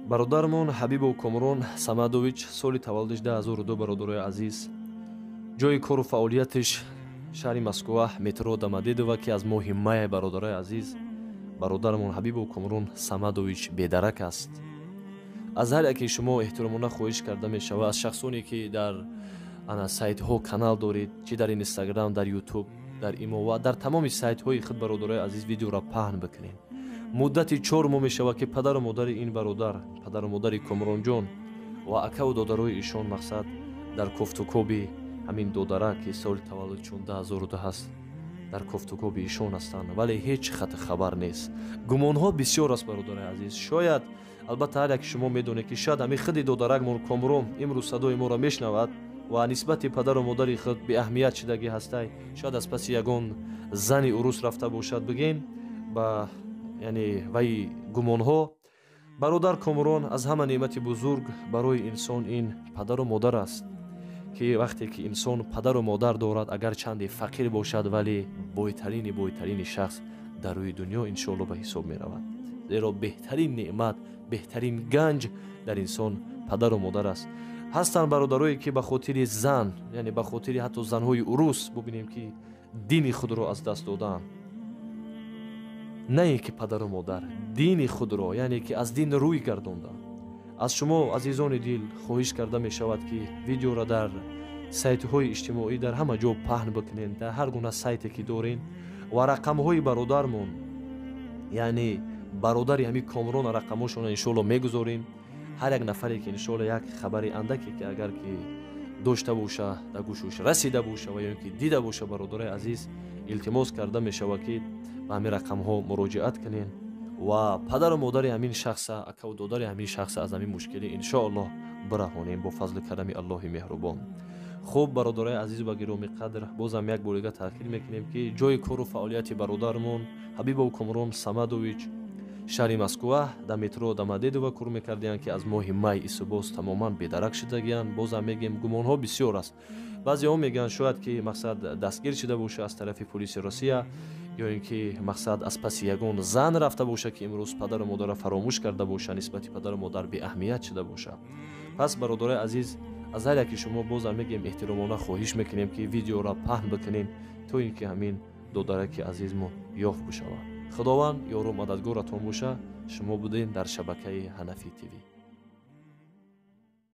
Бародармон Ҳабибов Комрон Самадович соли таваллудиш 2002, бародарои азиз, ҷои кору фаъолиятиш шаҳри Москва, метро Домодедово, ки аз моҳи май, бародарои азиз, бародармон Ҳабибов Комрон Самадович бедарак аст. Аз ҳар яке шумо эҳтиромона хоҳиш карда мешавад, аз шахсоне ки дар ана сайтҳо канал доред, чӣ дар Инстаграм, дар Ютуб, дар Имо ва дар тамоми сайтҳои худ, бародарои азиз, видеоро паҳн бикунед. Муддати 4 моҳ мешавад, ки падару модари ин бародар, падару модари Комронҷон ва акаву додарои ишон, мақсад, дар кофтукоби ҳамин додарак, ки соли таваллудшон 2002 ҳаст, дар кофтукоби ишон ҳастанд, вале ҳеҷ хати хабар нест. Гумонҳо бисёр аст, бародари азиз. Шояд, албатта, ҳар яке шумо медонед, ки шояд ҳамин худи додаракмон Комрон имрӯз садои моро мешнавад ва нисбати падару модари худ беаҳамият шидагӣ ҳастай, шояд аз паси ягон зани урус рафта бошад, бигем ба яъне вай гумонҳо. Бародар Комрон, аз ҳама неъмати бузург барои инсон ин падару модар аст, ки вақте ки инсон падару модар дорад, агар чанде фақир бошад, вале бойтарини бойтарини шахс дар рӯи дунё иншоалло ба ҳисоб меравад, зеро беҳтарин неъмат, беҳтарин ганҷ дар инсон падару модар аст. Ҳастанд бародарое, ки ба хотири зан, яъне ба хотири ҳатто занҳои урус, бубинем, ки дини худро аз даст додаанд, на ин ки падару модар, дини худро, яъне ки аз дин рӯй гардонданд. Аз шумо, азизони дил, хоҳиш карда мешавад, ки видеоро дар сайтҳои иҷтимоӣ, дар ҳама ҷо паҳн бикунед, дар ҳар гуна сайте ки дорем, ва рақамҳои бародармон, яъне бародари ҳамин Комрона, рақамҳошонро иншоалло мегузорем. Ҳар як нафаре ки иншоалло як хабари андаке ки агар ки дошта боша, дар гӯшуш расида боша ва ё ин ки дида боша, бародарои азиз, илтимос карда мешавад, ки ба ҳамин рақамҳо муроҷиат кунед ва падару модари ҳамин шахса, акаву додари ҳамин шахса аз ҳамин мушкилӣ иншоаллоҳ бираҳонем бо фазли карами Аллоҳи меҳрубон. Хуб, бародарои азизу ба гиромӣ қадр, бозам як борига таъкид мекунем, ки ҷои кору фаъолияти бародармон Ҳабибов Комрон Самадович шаҳри Москва, дар метро Домодедово кор мекардиянд, ки аз моҳи май исубоз тамоман бедарак шудагиянд. Бозам мегӯем, гумонҳо бисёр аст. Баъзеҳо мегӯянд, шояд ки, мақсад, дастгир шуда боша аз тарафи полиси Россия, ё ин ки, мақсад, аз паси ягон зан рафта боша, ки имрӯз падару модарро фаромӯш карда боша, нисбати падару модар беаҳамият шуда боша. Пас, бародарои азиз, аз ҳар яке шумо, бозам мегӯем, эҳтиромона хоҳиш мекунем, ки видеоро паҳн бикунем, то ин ки ҳамин додараки азизмо ёфт бишавад. Худованд ёру мададгоратон боша. Шумо будем дар шабакаи Ҳанафӣ ТВ.